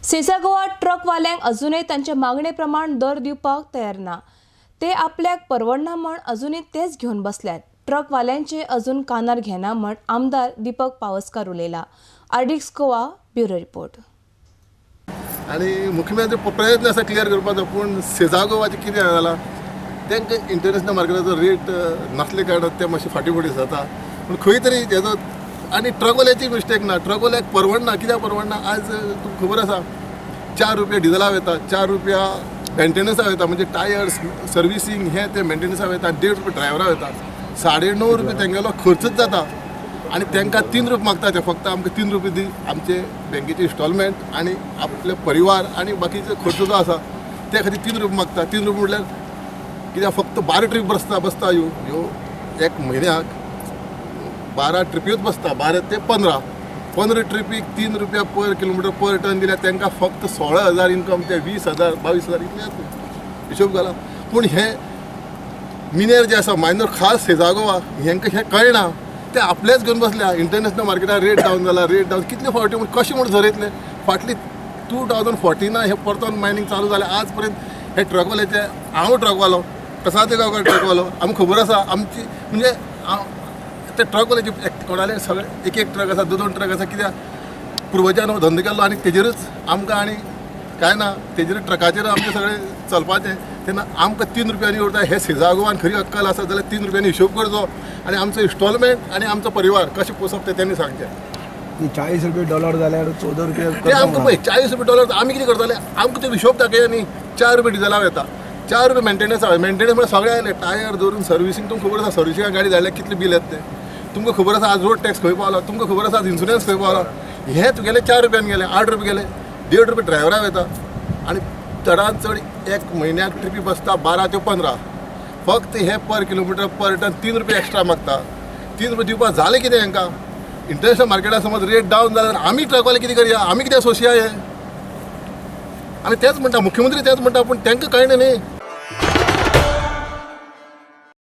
सेसा गोवा ट्रकवाल्यांक अजूनय तांच्या मागणे प्रमाण दर दिवपाक तयार ना. ते आपल्याक परवडना म्हण अजूनय तेच घेवन बसल्यात. ट्रकवाल्यांचे अजून कानार घेना म्हण आमदार दीपक पावसकार उलयला. RDX Goa bureau report. आनी मुख्यमंत्री प्रयत्न आसा क्लियर करपाचो, पूण सेजा गोवाचें कितें जालां, तांकां इंटरनॅशनल मार्केटाचो रेट नासले कारणान ते मातशे फाटीं फुडें जाता. पूण खंय तरी तेजो आनी ट्रकवाल्याची मिस्टेक ना, ट्रकवाल्याक परवडना. कित्याक परवडना? आज तुमकां खबर आसा, 4 रुपया डिजला वयता, 4 रुपया मेंटेनन्सा वयता, म्हणजे टायर्स सर्विसींग हें तें मेंटेनन्सा वयता, 1.5 रुपया ड्रायव्हरा वयता, 9.5 रुपया तेंगेलो खर्चच जाता. आनी तांकां 3 रुपया मागता ते, फक्त आमकां 3 रुपया दी, आमचे बँकेचे इन्स्टॉलमेंट आनी आपले परिवार आनी बाकीचे खर्च जो आसा त्या खातीर 3 रुपया मागता. 3 रुपया म्हटल्यार कित्याक फक्त 12 ट्रीप बसता बसता ह्यो ह्यो एक म्हयन्याक 12 ट्रिपीच बसता, 12 ते 15, 15 ट्रिपीक 3 रुपया पर किलोमिटर पर टन दिल्यार तांकां फक्त 16,000 इनकम, ते 20,000 22,000 इतलें जाता हिशोब घाला. पूण हे मिनेर जे आसा मायनर खास सेजा गोवा हेंकां हें कळना, ते आपलेच घेवन बसल्या. इंटरनॅशनल मार्केटार रेट डावन जाला, रेट डावन कितले फावटी म्हूण कशें म्हूण झरयतले. फाटली 2014 हे परतून मायनींग चालू जालें, आज पर्यंत हे ट्रकवाल्याचे, हांव ट्रकवालो, प्रसाद गांवकार ट्रकवालो, आमकां खबर आसा आमची, म्हणजे हांव ते ट्रकवाल्याची कोणाले सगळे एक एक ट्रक आसा, 2-2 ट्रक आसा, कित्याक पुर्वजान हो धंदो केल्लो आनी तेजेरूच आमकां आनी कांय ना, तेजेर ट्रकाचेर आमचें सगळें चलपाचें. तेन्ना आमकां 3 रुपयांनी उरता. हे सेजा गोवान खरी अक्कल आसा जाल्यार 3 रुपयांनी हिशोब करचो आनी आमचो इन्स्टॉलमेंट आनी आमचो परिवार कशें पोसप तें त्यांनी सांगचें. 40 रुपया डॉलर जाल्यार 14 रुपया ते आमकां पळय 40 रुपया डॉलर आमी कितें करतले, आमकां ते हिशोब दाखया न्ही. 4 रुपया डिजला वता, 4 रुपया मेंटेनन्स आसा, मेंटेनन्स म्हळ्यार सगळें आयलें, टायर धरून सर्विसींग. तुमकां खबर आसा सर्विसिंगाक गाडी धाडल्यार कितलें बील येता तें, तुमकां खबर आसा आज रोड टॅक्स खंय पावला, तुमकां खबर आसा आज इन्शुरन्स खंय पावला. हें तुगेलें 4 रुपयान गेलें, 8 रुपया गेले, 1.5 रुपया ड्रायव्हरा वयता. आनी चडान चड एक म्हयन्याक ट्रिपी बसता 12 ते 15, फक्त हे पर किलोमिटर पर टन 3 रुपया एक्स्ट्रा मागता. 3 रुपया दिवपाक जालें कितें हेंकां? इंटरनॅशनल मार्केटार समज रेट डावन जाल्यार आमी ट्रकवाले कितें करया, आमी कितें सोंसया हें? आमी तेंच म्हणटा, मुख्यमंत्री तेंच म्हणटा, पूण तांकां कळना न्ही.